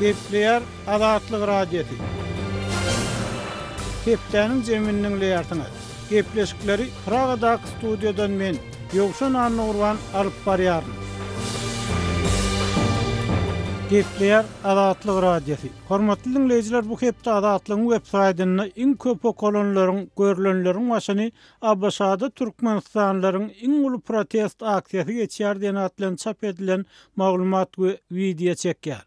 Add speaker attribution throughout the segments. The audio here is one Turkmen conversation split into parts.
Speaker 1: Gepleýär Azatlyk Radiosy. Hepdäniň jemini diňleýärsiňiz. Gepleşikleri Pragadaky studiýadan men, Ýowşan Annagurban alyp barýaryn. Gepleýär Azatlyk Radiosy. Hormatly diňleýjiler, bu hepde Azatlygyň web saýtynda iň köp okalanlaryň, görlenleriň başyny ABŞ-da türkmenistanlylaryň iň uly protest aksiýasy geçýär diýen at bilen çap edilen maglumat we wideo çekýär.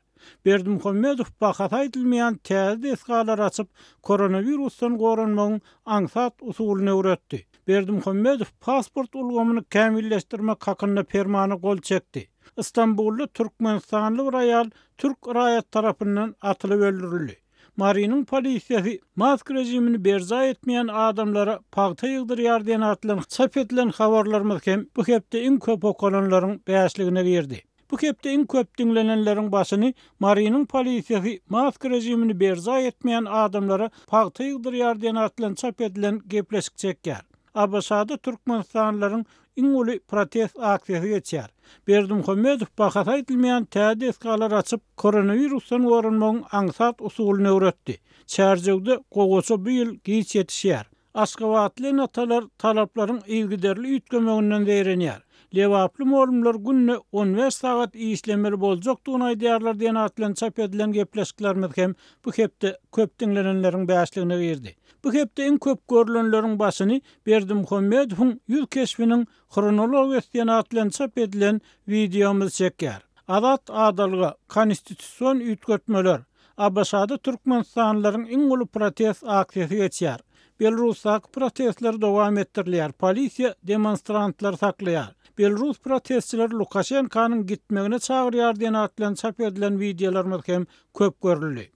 Speaker 1: Berdimuhamedow bahasy aýdylmaýan täze desgalary açyp, koronawirusdan goranmagyň aňsat usulyny öwretdi. Berdimuhamedow pasport ulgamyny kämilleşdirmek hakynda permana gol çekdi. Stambulda türkmenistanly bir aýal türk raýaty tarapyndan atylyp öldürildi. Marynyň polisiýasy mask režimini berjaý etmeýän adamlara pagta ýygdyrýar diýen at bilen çap edilen habarlarymyz hem bu hepde iň köp okalanlaryň bäşligine girdi. Bu hepde iň köp diňlenenleriň başyny Marynyň polisiýasy mask režimini berjaý etmeýän adamlara pagta ýygdyrýar diýen at bilen çap edilen gepleşik çekýär. ABŞ-da türkmenistanlylaryň iň uly protest aksiýasy geçýär. Berdimuhamedow bahasy aýdylmaýan täze desgalary açyp, koronawirusdan goranmagyň aňsat usulyny öwretdi. Çärjewde gowaça bu ýyl giç ýetişýär. Aşgabatly ene-atalar talaplaryň yzygiderli üýtgemeginden zeýrenýär. Lebaply mugallymlar günde on bäş sagat işlemeli boljakdygyny aýdýarlar diýen at bilen çap edilen gepleşiklerimiz hem bu hepde köp diňlenenleriň bäşligine girdi. Bu hepde iň köp görlenleriň başyny Berdimuhamedowyň ýüz keşbiniň hronologiýasy diýen at bilen çap edilen wideomyz çekýär. Azat adalga, konstitusion üýtgetmeler, ABŞ-da türkmenistanlylaryň iň uly protest aksiýasy geçýär. Belarusdaky protestler dowam etdirilýär, polisiýa demonstrantlary saklaýar. Belarus protestçileri Lukaşenkanyň gitmegine çagyrýar diýen at bilen çap edilen wideolarymyz hem köp görüldi.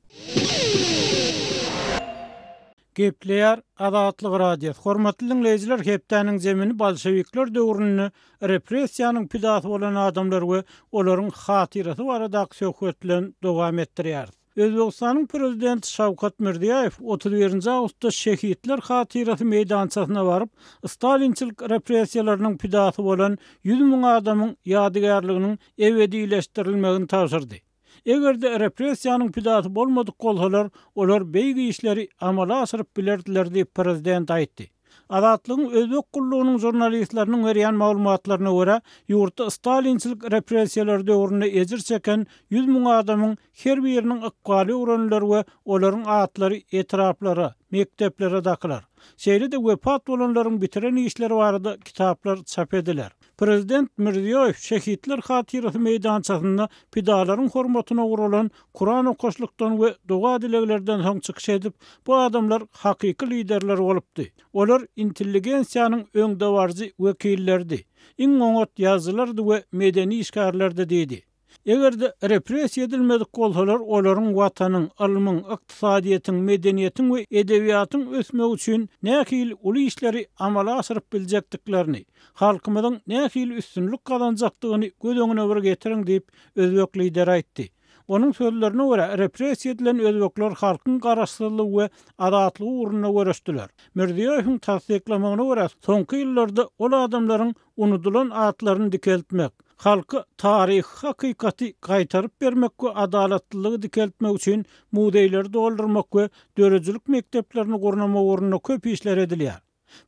Speaker 1: Gepleýär Azatlyk Radiosy. Hormatly diňleýjiler, hepdäniň zemini bolşewikler döwründe repressiýanyň pidasy bolan adamlar we olaryň hatyrasy baradaky söhbet bilen dowam etdirýäris. Özbegistanyň Prezidenti Şawkat Mirziýaýew 31-nji awgustda Şehitler hatyrasy meýdançasyna baryp, stalinçilik repressiýalarynyň pidasy bolan 100 müň adamyň ýadygärliginiň ebedileşdirilmegini tabşyrdy. Eger-de repressiýanyň pidasy bolmadyk bolsalar, olar beýik işleri amala aşyryp bilerdiler diýip, prezident aýtdy. Azatlygyň Özbek gullugynyň žurnalistleriniň berýän maglumatlaryna görä, ýurtda stalinçilik repressiýalary döwründe ejir çeken 100 müň adamyň her biriniň ykbaly öwreniler we olaryň atlary etraplara, mekdeplere dakylar. Şeýle-de wepat bolanlaryň bitiren işleri barada kitaplar çap ediler. Prezident Mirziýoýew Şehitler hatyrasy meýdançasynda pidalaryň hormatyna guralan Kuran okaşlykdan we doga-dileglerden soň çykyş edip, bu adamlar hakyky liderler bolupdy. Olar intelligensiýanyň öňdebaryjy wekilleridi, iň oňat ýazyjylardy we medeni işgärlerdi diýdi. Eger-de repressiýa edilmedik bolsalar, olaryň Watanyň, ylmyň, ykdysadyýetiň, medeniýetiň we edebiýatyň ösmegi üçin nähili uly işleri amala aşyryp biljekdiklerini, halkymyzyň nähili üstünlik gazanjakdygyny göz öňüne bir getiriň diýip, özbek lideri aýtdy. Onuň sözlerine görä, repressiýa edilen özbekler halkyň garaşsyzlygy we azatlygy ugrunda göreşdiler. Mirziýoýewiň tassyklamagyna görä, soňky ýyllarda ol adamlaryň unudylan atlaryny dikeltmek, halka taryhy hakykaty gaýtaryp bermek we adalatlylygy dikeltmek üçin muzeýleri doldurmak we döredijilik mekdeplerini gurnamak ugrunda köp işler edilýär.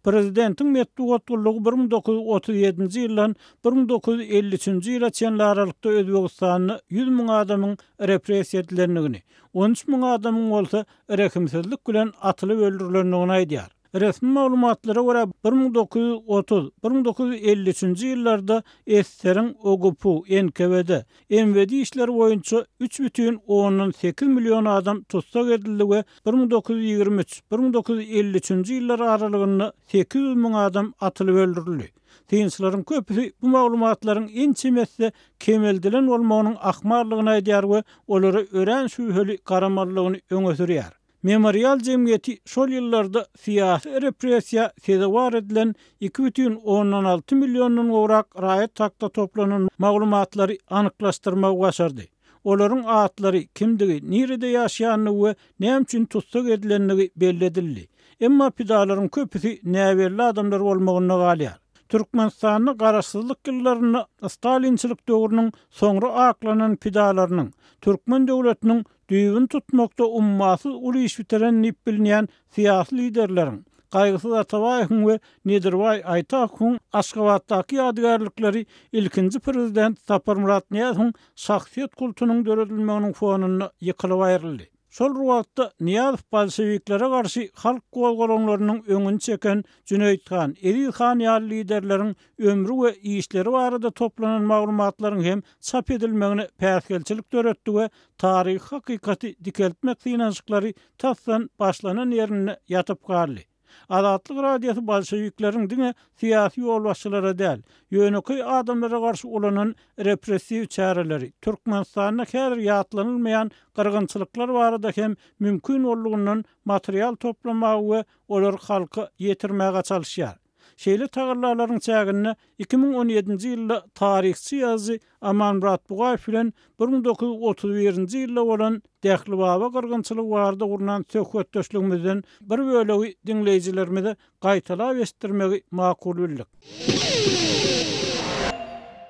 Speaker 1: Prezidentiň metbugat gullugy 1937-nji ýyldan 1953-nji ýyla çenli aralykda Özbegistanda 100 müň adamyň repressiýa edilendigini, 13 müň adamyň bolsa rehimsizlik bilen atylyp öldürilendigini aýdýar. Resmi maglumatlara görä, 1930, 1953-nji ýyllarda SSR-iň OGPU, NKWD, MWD işleri boýunça 3,8 million adam tussag edildi we 1923, 1953-nji ýyllar aralygynda 800 müň adam atylyp öldürildi. Synçylaryň köpüsi bu maglumatlaryň ençemesi kemeldilen bolmagynyň ahmaldygyny aýdýar we olara örän şübheli garamalydygyny öňe sürýär. Memorial jemgyýeti şol ýyllarda syýasy repressiýa sezewar edilen 2,6 milliondan gowrak raýat hakda toplanan maglumatlary anyklaşdyrmagy başardy. Olaryň atlary, kimdigi, nirede ýaşaýandygy we näme üçin tussag edilendigi belli edildi. Emma pidalaryň köpüsi näbelli adamlar bolmagynda galýar. Türkmenistanda garaşsyzlyk ýyllarynda stalinçilik döwrüniň soňra aklanan pidalarynyň, türkmen döwletiniň düýbüni tutmakda ummasyz uly iş bitiren diýip bilinýän syýasy liderleriň, Gaýgysyz Atabaýewiň we Nedirbaý Aýtakowyň Aşgabatdaky ýadygärlikleri ilkinji prezident Saparmyrat Nyýazowyň şahsyýet kultunyň döredilmeginiň fonunda ýykylyp aýryldy. Şol bir wagtda Nyýazow bolşewiklere garşy halk gozgalaňlarynyň öňüni çeken Jüneýit han, Eziz han ýaly liderleriň ömri we işleri barada toplanan maglumatlaryň hem çap edilmegine päsgelçilik döretdi we taryhy hakykaty dikeltmek synanyşyklary tasdan başlanan ýerinde ýatyp galdy. Azatlyk Radiosy bolşewikleriň diňe syýasy ýolbaşçylara däl, ýönekeý adamlara garşy ulanan repressiw çäreleri, Türkmenistanda häzir ýatlanylmaýan gyrgynçylyklar barada hem mümkin boldugyndan material toplamaga we olary halka ýetirmäge çalyşýar. Şeýle tagallalaryň çäginde 2017-nji ýylda taryhçy ýazyjy Amanmyrat Bugaýew bilen 1931-nji ýylda bolan Dählibaba gyrgynçylygy barada gurnan söhbetdeşligimizden bir bölegi diňleýjilerimize gaýtalap eşitdirmegi makul bildik.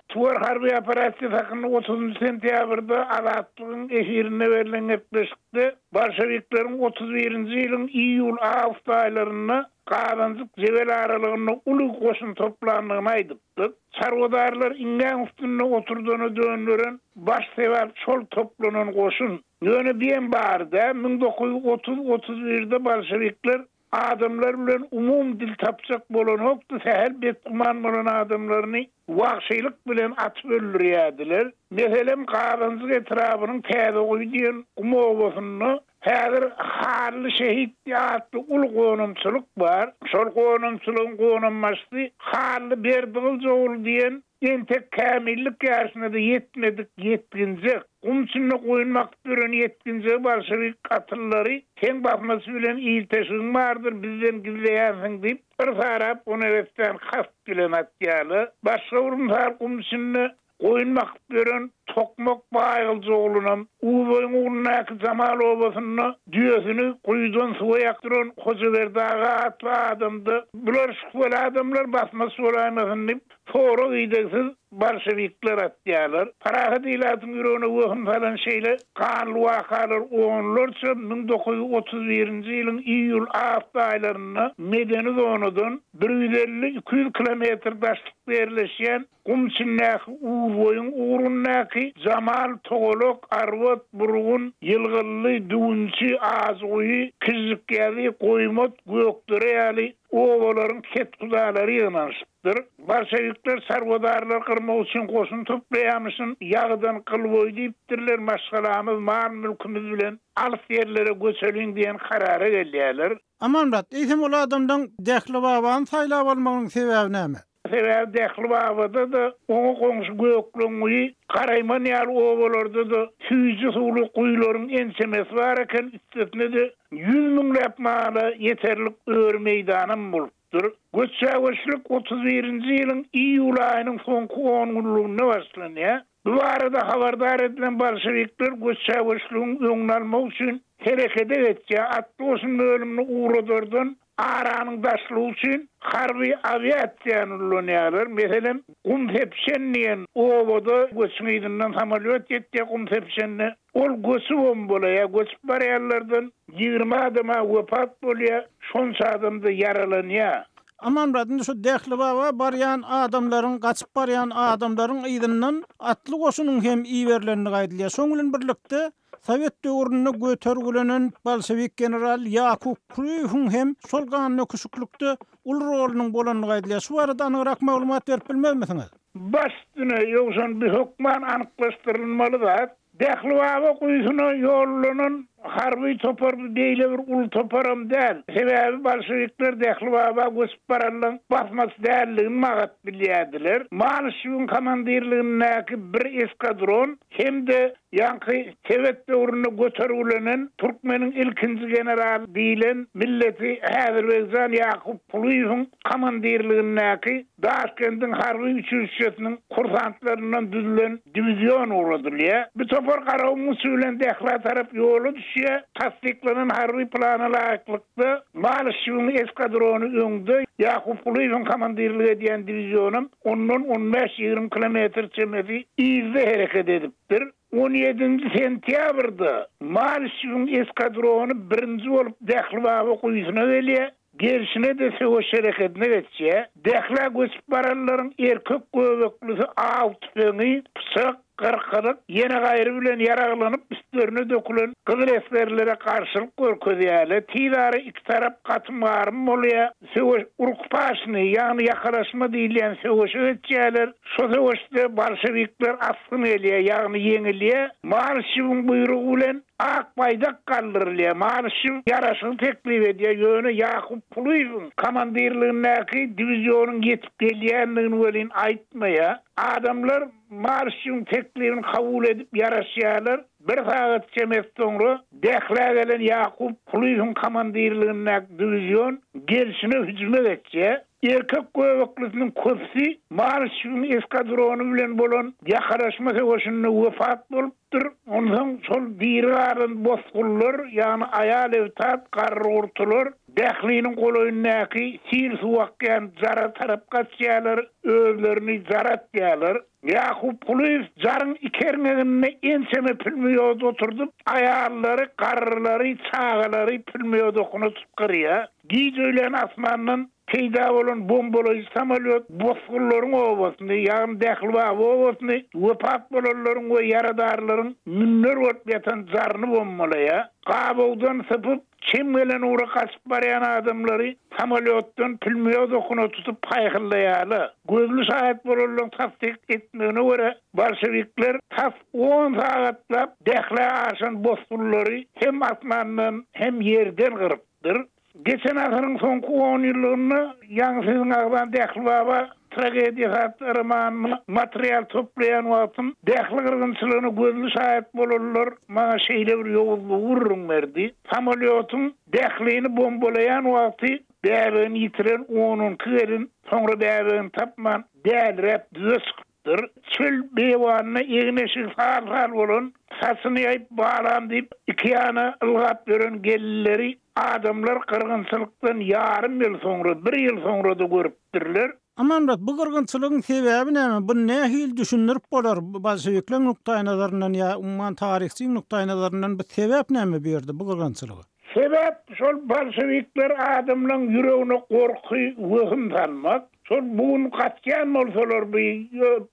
Speaker 2: Tuwar harby operasiýasy hakynda otuzynjy sentýabrda Azatlygyň efirinde berlen gepleşikde bolşewikleriň otuz birinji ýylyň iýul-awgust aýlarynda Gazanjyk jebel aralygynda uly goşun toplandygyny aýdypdyk. Çarwadarlar iňňäň üstünde oturdana dönderen baş sebäp şol toplanan goşun. Ýöne biem bar-da, 1930, 31-de bolşewikler adamlar bilen umumy dil tapjak bolanokdy, sähel betgüman bolan adamlaryny wagşylyk bilen atyp öldürýärdiler. Meselem, Gazanjyk etrabynyň Täzeguýy diýen gum obasynda Häzir Hally şehit atly uly gonamçylyk bar. Şol gonamçylygyň gonambaşysy Hally Berdigylyç ogly diýen entek kämillik ýaşyna-da ýetmedik ýetginjek. Gum içinde goýun bakyp ýören ýetginjegi bolşewik atyllary Seň basmaçy bilen ilteşigiň bardyr, bizden gizleýänsiň diýip, bir sarap oneressäni kast bilen atýarlar. Başga bir mysal gum içinde Goýun bakyp ýören Tokmak Baýgylyç oglunam, Uzboýuň ugrundaky Jamal obasynda düýesini guýudan suwa ýakdyran Hojaberdi aga atly adamda bular şübheli adamlar basmaç bolaýmasyn diýip, sorag-idegsiz bolşewikler atýarlar. Parahat ilatyň ýüregine wehim salan şeýle ganly wakalar onlarça 1931-nji ýylyň iýul-awgust aýlarynda medeni zonadan bir 150-200 kilometr daşlykda ýerleşýän Gum içindäki Uzboýuň ugrundaky Jamal, Togalak, Arbat, Burgun, Ýylgynly, Düwünçi, Ajyguýy, Kižžikýazy, Goýmat, Gökdere ýaly obalaryň kethudalary ýygnanyşypdyr. Bolşewikler çarwadarlary gyrmak üçin goşun toplaýarmyşyn, ýagydan gylboýy diýipdirler, maşgalamyz, mal-mülkümiz bilen alys ýerlere göçeliň diýen karara gelýärler.
Speaker 1: Amanmyrat, eýsem ol adamlaň Dähli babany saýlap almagynyň sebäbi näme?
Speaker 2: Sebäbi Dähli babada-da, oňa goňşy Gökleňguýy, Garaýman ýaly obalarda-da süýji suwly guýularyň ençemesi bar eken, üstesine-de ýüz müňläp mala ýeterlik öri meýdanam bolupdyr. Göçhä-göçlük otuz birinji ýylyň iýul aýynyň soňky on günlüginde başlanýar. Bu barada habardar edilen bolşewikler göçhä-göçlügiň öňüni almak üçin herekede geçýär, atly goşun bölümini ugradardan aranyň daşlygy üçin harby awiasiýany ulanýarlar. Meselem, Gumsepişen diýen obada göçüň yzyndan samolýot ýetýär Gumsepişende. Ol göçi bombalaýar. Göçüp barýanlardan 20 adam-a wepat bolýar, şonça adam-da ýaralanýar.
Speaker 1: Amanmyrat, indi şu Dählibaba barýan adamlaryň, gaçyp barýan adamlaryň yzyndan atly goşunyň hem iberilendigi aýdylýar. Şoň bilen birlikde, Sowet döwründe götergilenen bolşewik generaly Ýakup Kulyýewiň hem şol gandöküşiklikde uly rolunyň bolandygy aýdylýar. Şu barada anygrak maglumat berip bilmezmisiňiz?
Speaker 2: Baş üstüne, ýogsan bi hökman anyklaşdyrylmaly zat. Dählibaba guýusyna ýollanan harby topar bu beýle bir uly toparam däl. Sebäbi bolşewikler Dählibaba göçüp baranlaryň basmaçy däldigini magat bilýärdiler. Malyşewiň komandirligindäki bir eskadron hem-de ýaňky Sowet döwründe götergilenen türkmeniň ilkinji generaly diýlen milleti Häzirbegjan Ýakup Kulyýewiň komandirligindäki. Daşkendiň harby uçilişşesiniň kursantlaryndan düzülen diwizion ugradylýar. Bu topar Garagumuň içi bilen Dählä tarap ýola düşýär. Tassyklanan harby plana laýyklykda, Malyşewiň eskadrony öňde, Ýakup Kulyýewiň komandirlik edýän diwizionam ondan on bäş-ýigrimi kilometr çemesi yzda hereket edipdir. On ýedinji sentýabrda Malyşewiň eskadrony birinji bolup Dählibaba guýusyna gelýär. Gelşine-de söweş herekedine geçýär. Dählä göçüp baranlaryň erkek göbeklisi aw tüpeňi, pyçak, gyrkylyk, ýene gaýry bilen ýaraglanyp üstlerine dökülen gyzyl esgerlere garşylyk görkezýärler. Tiz ara iki tarap gatym-garym bolýar. Söweş urukpaşny, ýagny ýakalaşma diýilýän söweşe geçýärler. Şo söweşde bolşewikler asgyn gelýär, ýagny ýeňilýär. Malyşewiň buýrugy bilen Ak baýdak galdyrylýar. Malyşew ýaraşygy teklip edýär, ýöne Ýakup Kulyýewiň komandirligindäki diwizionyň ýetip gelýändigini welin aýtmaýar. Adamlar Malyşewiň teklibini kabul edip ýaraşýarlar. Bir sagat çemesi soňra Dählä gelen Ýakup Kulyýewiň komandirligindäki diwizion gelşine hüjüme geçýär. Erkek göbeklisiniň köpüsi Malyşewiň eskadrony bilen bolan ýakalaşma söweşinde wepat bolupdyr. Onsoň şol diri galan bosgunlar, ýagny aýal-ebtat, garry-gurtular Dähliniň golaýyndaky sil suw akýan jara tarap gaçýarlar, özlerini jara atýarlar. Ýakup Kulyýew jaryň iki erňeginde ençeme pülmýot oturdyp, aýallary, garrylary, çagalary pülmýot okuna tutup gyrýar. Giç öýlän asmandan peýda bolan bombalaýjy samolýot bosgunlaryň obasyny, ýagny Dählibaba obasyny, wepat bolanlaryň we ýaradarlaryň münder bolup ýatan jaryny bombalaýar. Gabawdan sypyp, çem gelen ugra gaçyp barýan adamlary samolýotdan pülmýot okuna tutup paýhyllaýarlar. Gözli şaýat bolanlaryň tassyk etmegine görä, bolşewikler tas on sagatlap Dählä aşan bosgunlary hem asmandan, hem ýerden gyrypdyr. Geçen asyryň soňky onýyllygynda ýaňy siziň agzan Dähli baba tragediýasy atly romanyma material toplaýan wagtym dähli gyrgynçylygyna gözli şaýat bolanlar maňa şeýle bir ýowuzlygy gürrüň berdi. Samolýotyň Dählini bombalaýan wagty bäbegini ýitiren on-on iki gelin soňra bäbegini tapman däliräp düze çykypdyr. Çöl beýewanyna egin-eşigi sal-sal bolan, saçyny ýaýyp balam diýip iki ýana ylgap ýören gelinleri Adamlar gyrgynçylykdan ýarym ýyl soňra, bir ýyl soňra-da görüpdirler.
Speaker 1: Amanmyrat, bu gyrgynçylygyň sebäbi näme? Buny nähili düşündirip bolar? Bolşewikleriň nukdaýnazaryndan ýa umuman taryhçyň nukdaýnazaryndan bu sebäp näme bu ýerde bu gyrgynçylyga?
Speaker 2: Sebäp şol bolşewikler adamlaň ýüregine gorky, wehim salmak. Şol bu gün gaçýan bolsalar bu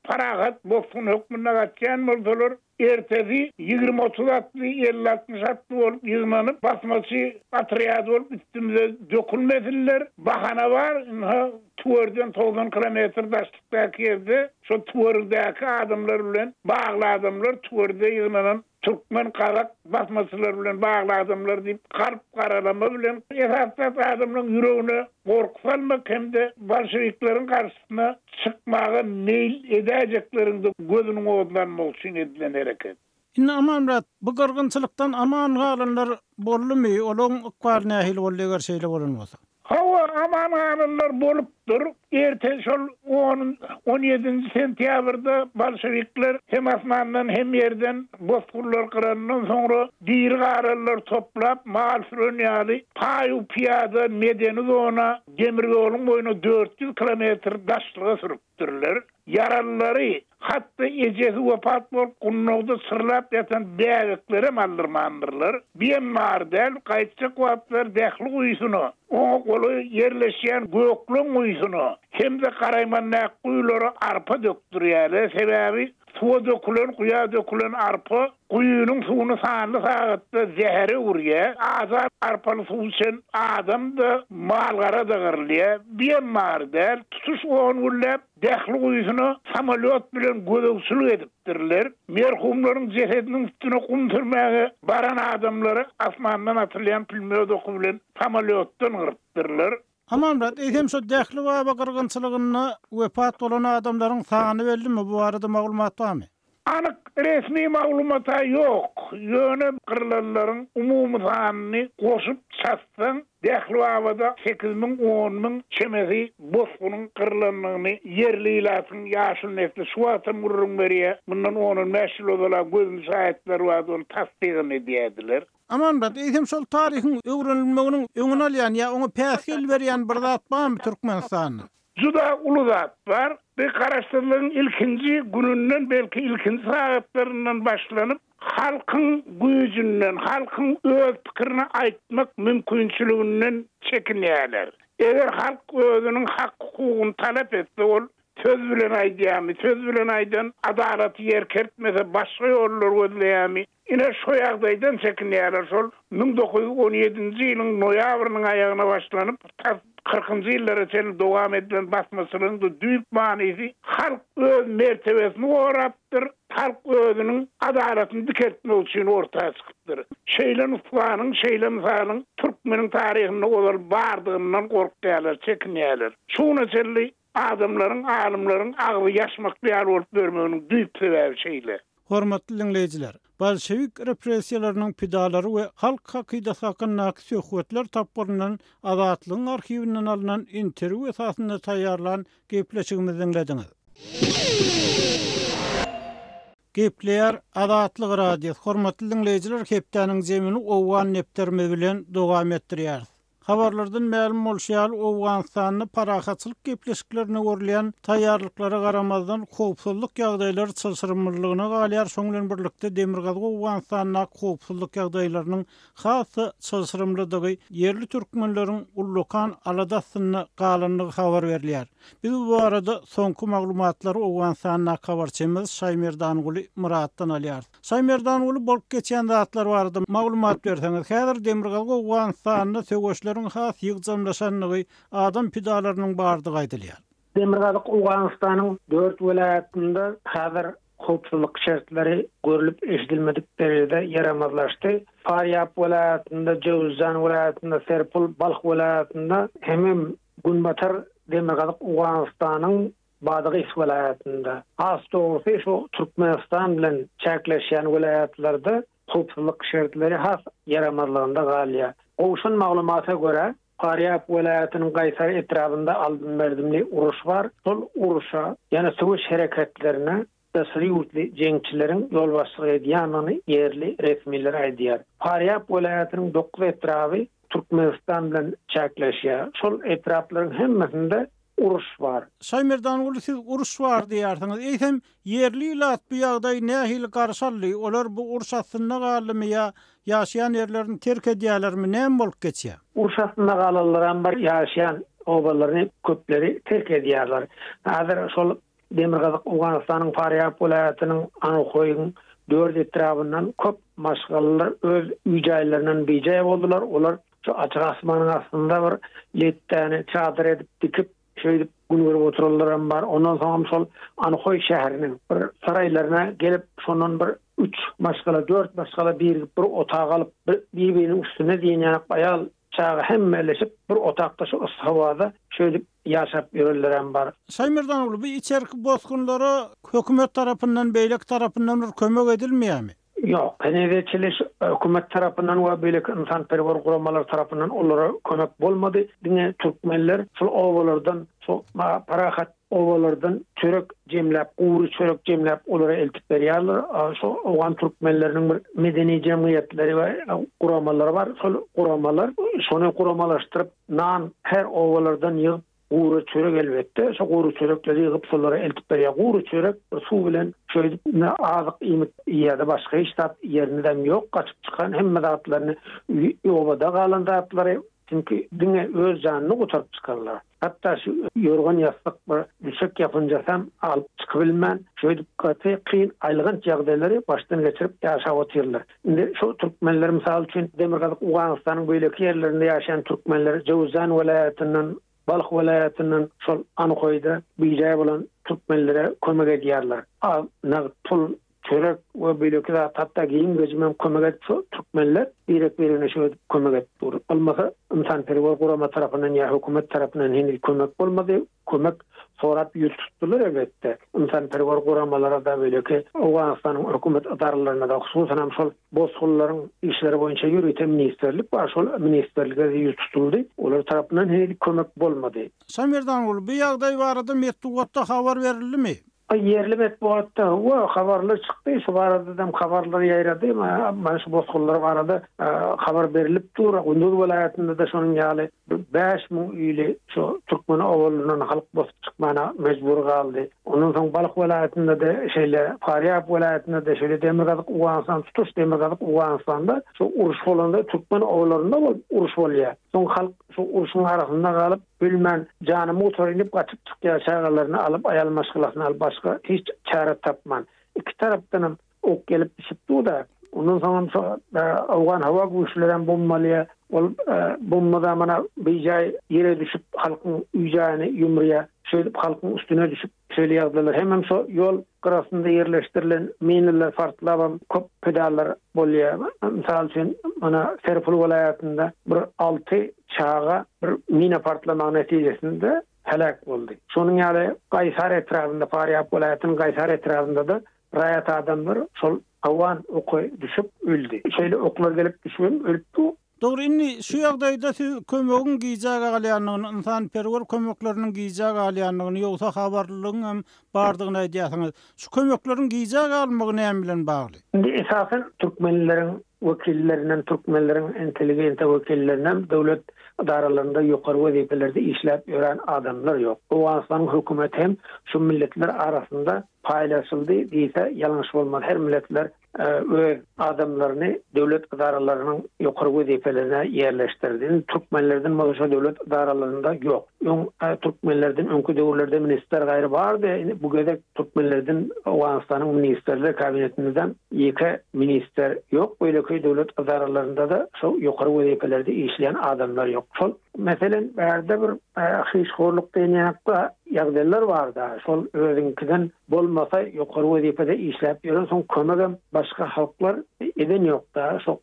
Speaker 2: parahat bosgun hökmünde gaçýan bolsalar, Ertesi ýigrimi-otuz atly, elli-altmyş atly bolup ýygnanyp, basmaçy otrýady bolup üstümize dökülmesinler. Bahana bar, ynha, Tüwerden 90 kilometr daşlykdaky ýerde şol Tüwerdäki adamlar bilen bagly adamlar, Tüwerde ýygnanan türkmen, gazak basmaçylary bilen bagly adamlar diýip, galp garalama bilen esasy zat adamlaryň ýüregine gorky salmak hem-de bolşewikleriň garşysyna çykmaga meýil edäýjekleriň-de gözüniň odlanmagy üçin edilen hereket.
Speaker 1: Indi Amanmyrat, bu gyrgynçylykdan aman galanlar boldumy, olaryň ykbaly nähili boldy, eger şeýle bolan bolsa?
Speaker 2: Hawa, aman galanlar bolupdyr. Erte şol on, on ýedinji sentýabrda bolşewikler hem asmandan, hem ýerden bosgunlary gyrandan soňra diri galanlary toplap, mal süren ýaly, paýu-pyýada medeni zona, demir ýoluň boýuna 400 kilometr daşlyga sürüpdirler. Ýaralylary, hat-da ejesi wepat bolup gundagda çyrlap ýatan bäbeklerem aldyrmandyrlar. Biem bar däl, gaýtjak wagtlary Dähli guýusyna, oňa golaý ýerleşýän Gökleň guýusyna hem-de Garaýmandaky guýulara arpa dökdürýärler. Sebäbi suwa dökülen, guýa dökülen arpa guýynyň suwuny sanly sagatda zähere öwürýär. Azap arpaly suw içen adam-da, mal-gara-da gyrylýar. Biem bar däl, tutuş on günläp Dähli guýusyna samolýot bilen gözegçilik edipdirler. Merhumlaryň jesediniň üstüne gum sürmäge baran adamlary asmandan atylýan pulmýot oky bilen samolýotdan gyrypdyrlar.
Speaker 1: Amanmyrat, eýsem şo Dähli baba gyrgynçylygynda wepat bolan adamlaryň sany bellimi, bu barada maglumat barmy?
Speaker 2: Anyk resmi maglumat-a ýok, ýöne gyrlanlaryň umumy sanyny goşup çatsaň, Dählibabada 8000, 10,000 çemesi bosgunyň gyrlandygyny ýerli ilatyň ýaşuly nesli şu wagtam gürrüň berýär. Mundan on-on bäş ýyl ozal-a gözli şaýatlar bardy, ony tassygyny edýärdiler.
Speaker 1: Amanmyrat, eýsem şol taryhyň öwrenilmeginiň öňüni alýan ýa oňa päsgel berýän bir zat barmy Türkmenistanda?
Speaker 2: Juda uly zat bar. Bi Garaşsyzlygyň ilkinji gününden, belki ilkinji sagatlaryndan başlanyp, halkyň güýjünden, halkyň öz pikirini aýtmak mümkinçiliginden çekinýärler. Eger halk özüniň hak-hukugyny talap etse, ol söz bilen aýdýarmy, söz bilen aýdan adalaty ýerkertmese başga ýollar gözleýärmi, Ine, şo ýagdaýdan çekinýärler. Şol 1917-nji ýylyň noýabrynyň aýagyna başlanyp, tas kyrkynjy ýyllara çenli dowam edilen basmaçylygyň-da düýp manysy halk öz mertebesini gorapdyr, halk özüniň adalatyny dikeltmek üçin orta çykypdyr. Şeýle nusganyň, şeýle mysalyň türkmeniň taryhynda ozal bardygyndan gorkýarlar, çekinýärler. Şu güne çenli Adamlaryň, alymlaryň agzy ýaşmakly ýaly bolup ýörmeginiň düýp sebäbi şeýle.
Speaker 1: Hormatly diňleýjiler! Bolşewik repressiýalarynyň pidalary we halk hakydasy hakyndaky söhbetler tapgyryndan Azatlygyň arhiwinden alnan interwýu esasynda taýýarlan gepleşigimizi diňlediňiz. Gepleýär Azatlyk Radiosy, Hormatly diňleýjiler, hepdäniň jemini owgan depderimiz bilen dowam etdirýäris. Habarlardan mälim bolşy ýaly, Owganystanda parahatçylyk gepleşiklerine görülýän taýýarlyklara garamazdan, howpsuzlyk ýagdaýlary çylşyrymlylygyna galýar, şonuň bilen birlikde, Demirgazyk Owganystandaky howpsuzlyk ýagdaýlarynyň has-da çylşyrymlydygy, ýerli türkmenleriň ullakan alada astynda galandygy habar berilýär. Biz bu barada soňky maglumatlary Owganystandaky habarçymyz Şaýmerdanguly Myratdan alýarys. Şaýmerdanguly bolup geçýän zatlar barada maglumat berseňiz, häzir Demirgazyk Owganystanda söweşleriň has ýygjamlaşandygy, adam pidalarynyň bardygy aýdylýar.
Speaker 3: Demirgazyk Owganystanyň dört welaýatynda häzir howpsuzlyk şertleri görlüp-eşidilmedik derejede ýaramazlaşdy. Farýab welaýatynda, Jöwüzjan welaýatynda, Serpul, Balh welaýatynda hemem günbatar Demirgazyk Owganystanyň Badagys welaýatynda, has dogrusy şu Türkmenistan bilen çäkleşýän welaýatlarda howpsuzlyk şertleri has ýaramazlygynda galýar. Gowşan maglumata görä, Farýab welaýatynyň Gaýsar etrabynda aldym-berdimli uruş bar. Şol uruşa, ýagny söweş hereketlerine daşary ýurtly jeňçileriň ýolbaşçylyk edýändigini ýerli resmiler aýdýar. Farýab welaýatynyň dokuz etraby Türkmenistan bilen çäkleşýär. Şol etraplaryň hemmesinde uruş bar.
Speaker 1: Şaýmerdanguly siz uruş bar diýýärsiňiz. Eýsem, ýerli ilat bu ýagdaýy nähili garşy aldy? Olar bu uruş astynda galdymy ýa ýaşaýan ýerlerini terk edýärlermi? Näme bolup geçýär?
Speaker 3: Uruş astynda galanlaram bar, ýaşaýan obalaryny köpleri terk edýärler. Häzir şol Demirgazyk Owganystanyň Farýab welaýatynyň Anuhoýyň dört etrabyndan köp maşgalalar öz öý-jaýlaryndan bijaý boldular. Olar şu açyk asmanyň astynda bir letdäni çadyr edip dikip, şeýdip gün görüp oturanlaram bar. Ondan soňam şol Anuhoý şäheriniň bir saraýlaryna gelip, şondan bir üç maşgala, dört maşgala birigip bir otag alyp, bir-biriniň üstünde diýen ýaly aýal, çaga hemmeleşip bir otagda şu yssy howada şeýdip ýaşap ýörenlerem bar.
Speaker 1: Şaýmerdan ogly, bu içerki bosgunlara hökümet tarapyndan, beýleki tarapyndan bir kömek edilmeýärmi?
Speaker 3: Ýok, henize çenli şu hökümet tarapyndan we beýleki ynsanperwer guramalar tarapyndan olara kömek bolmady. Diňe türkmenler şol obalardan şu parahat Obalardan çörek jemläp, gury çörek jemläp olara eltip berýärler. Şo owgan türkmenleriniň bir medeni jemgyýetleri we guramalary bar. Şol guramalar şony guramalaşdyryp, nan her obalardan ýygyp, gury çörek elbetde, şo gury çörekleri ýygyp şolara eltip berýär. Gury çörek bir suw bilen şeýdip ne azyk iýmit iýýär-de başga hiç zat ýerinizem ýok. Gaçyp çykan hemme zatlaryny obada galan zatlary çünki diňe öz janyny gutaryp çykarlar. Hatda şu ýorgan-ýassyk bir düşek ýapynjasam alyp çykybilmän, şeýdip gaty kyn, aýylganç ýagdaýlary başdan geçirip ýaşap otyrlar. Indi şu türkmenler, mysal üçin, Demirgazyk Owganystanyň beýleki ýerlerinde ýaşaýan türkmenler, Jöwüzjan welaýatyndan, Balh welaýatyndan şol Anhoýda bijaý bolan türkmenlere kömek edýärler. Az nagt pul Çörek we beýleki zat, hatda geýim-gejimem kömek edip şu türkmenler birek-biregine şeýdip kömek edip dur. Bolmasa ynsanperwer gurama tarapyndan ýa hökümet tarapyndan heniz kömek bolmady. Kömek Sorap ýüz tutdular elbetde. Ynsanperwer guramalara-da, beýleki Owganystanyň hökümet edaralaryna-da, hususanam şol bosgunlaryň işleri boýunça ýörite ministrlik bar, şol ministrlige-de ýüz tutuldy. Olar tarapyndan heniz kömek bolmady.
Speaker 1: Şamerdanguly, bu ýagdaý barada metbugatda habar berildimi?
Speaker 3: Ýerli metbugatda, hawa, habarlar çykdy, şu baradadam habarlar ýaýrady, mana şu bosgunlar barada habar berlip dur. Gunduz welaýatynda-da şonuň ýaly bir 5000 öýli şu türkmen obalaryndan halk bosup çykmana mejbur galdy. Ondan soň Balh welaýatynda-da şeýle, Farýab welaýatynda-da şeýle, Demirgazyk Owganystan, tutuş Demirgazyk Owganystanda şu uruş bolanda türkmen obalarynda bolup uruş bolýar. Soň halk şu urşuň arasynda galyp, Bilmän, janymy gutaraýyn diýip gaçyp çykýar, çagalaryny alyp, aýal maşgalasyny alyp başga hiç çäre tapman. Iki tarapdanam ok gelip düşüp dur-da. Ondan soňam şo owgan howa güýçlerem bombalýar. Ol bomba-da mana bijaý ýere düşüp halkyň öý-jaýyny ýumurýar. Şeýdip halkyň üstüne düşüp Şeýle ýagdaýlar hemem şo ýol gyrasynda ýerleşdirilen minalar partlabam köp pidalar bolýar. Mysal üçin, mana Serpil welaýatynda bir alty çaga bir mina partlamagy netijesinde heläk boldy. Şonuň ýaly Gaýsar etrabynda, Farýab welaýatynyň Gaýsar etrabynda-da raýat adamlar şol hawan oky düşüp öldi. Şeýle oklar gelip düşübem ölüpdi.
Speaker 1: Dogry, indi şu ýagdaýda siz kömegiň gijä galýandygyny, ynsanperwer kömekleriniň gijä galýandygyny, ýogsa habarlylygyň hem bardygyny aýdýarsyňyz. Şu kömekleriň gijä galmagy näme bilen bagly?
Speaker 3: Indi esasan türkmenleriň wekillerinden, türkmenleriň intelligensiýa wekillerinden döwlet edaralarynda ýokary wezipelerde işläp ýören adamlar ýok. Owganystanyň hökümeti hem şu milletler arasynda paýlaşyldy diýse ýalňyş bolmaz. Her milletler öz adamlaryny döwlet edaralarynyň ýokary wezipelerine ýerleşdirdi. Indi türkmenlerden bolsa şo döwlet edaralarynda ýok. Öň türkmenlerden öňki döwürlerde ministrler gaýry bardy. Indi bu gezek türkmenlerden Owganystanyň ministrler kabinetindem ýeke ministr ýok. Beýleki döwlet edaralarynda-da şo ýokary wezipelerde işleýän adamlar ýok. Şol meselem bärde bir hyşgorluk diýen ýaly ýagdaýlar bar-da. Şol özüňkiden Bolmasa ýokary wezipede işläp ýören soň kömegem başga halklar eden ýokda şo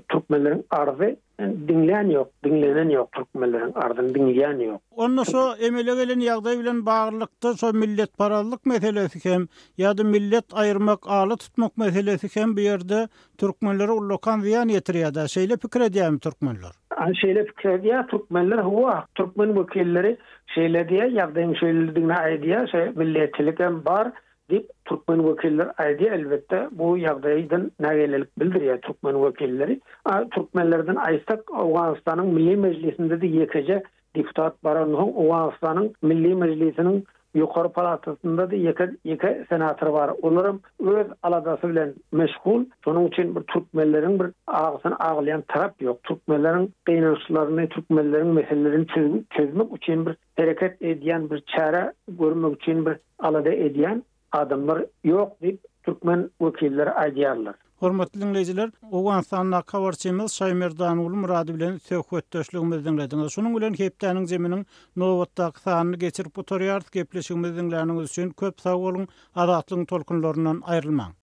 Speaker 3: türkmenleriň arzy diňlän ýok diňlenen ýok türkmenleriň arzyny diňleýän ýok.
Speaker 1: Onda şo emele gelen ýagdaý bilen baglylykda şo milletparazlyk meselesi hem ýa-da millet aýyrmak ala tutmak meselesi hem bu ýerde türkmenlere ullakan zyýan ýetirýär-dä şeýle pikir edýärmi türkmenler?
Speaker 3: Şeýle pikir edýär türkmenler hawa türkmen wekilleri Şeýle diýýär, ýagdaýyň şeýledigini aýdýar, şe milletçiligem bar diýip, türkmen wekilleri aýdýar, elbetde, bu ýagdaýdan nägilelik bildirýär türkmen wekilleri. A türkmenlerden aýtsak, Owganystanyň Milli Mejlisinde-de ýekeje deputat bar, ondan soň Owganystanyň Milli Mejlisiniň ýokary palatasynda-da ýeke ýeke senator bar. Olaram öz aladasy bilen meşgul. Şonuň üçin bir türkmenleriň bir agysyny aglaýan tarap ýok. Türkmenleriň gynançlaryny, türkmenleriň meselelerini çözmek üçin bir hereket edýän, bir çäre görmek üçin bir alada edýän adamlar ýok diýip, türkmen wekilleri aýdýarlar.
Speaker 1: Hormatly diňleýjiler, Owganystandaky habarçymyz Şaýmerdanguly Myrady bilen söhbetdeşligimizi diňlediňiz. Şunuň bilen hepdäniň zeminiň nobatdaky sanyny geçirip gutarýarys. Gepleşigimizi diňläniňiz üçin köp sag boluň, Azatlygyň tolkunlaryndan aýrylmaň!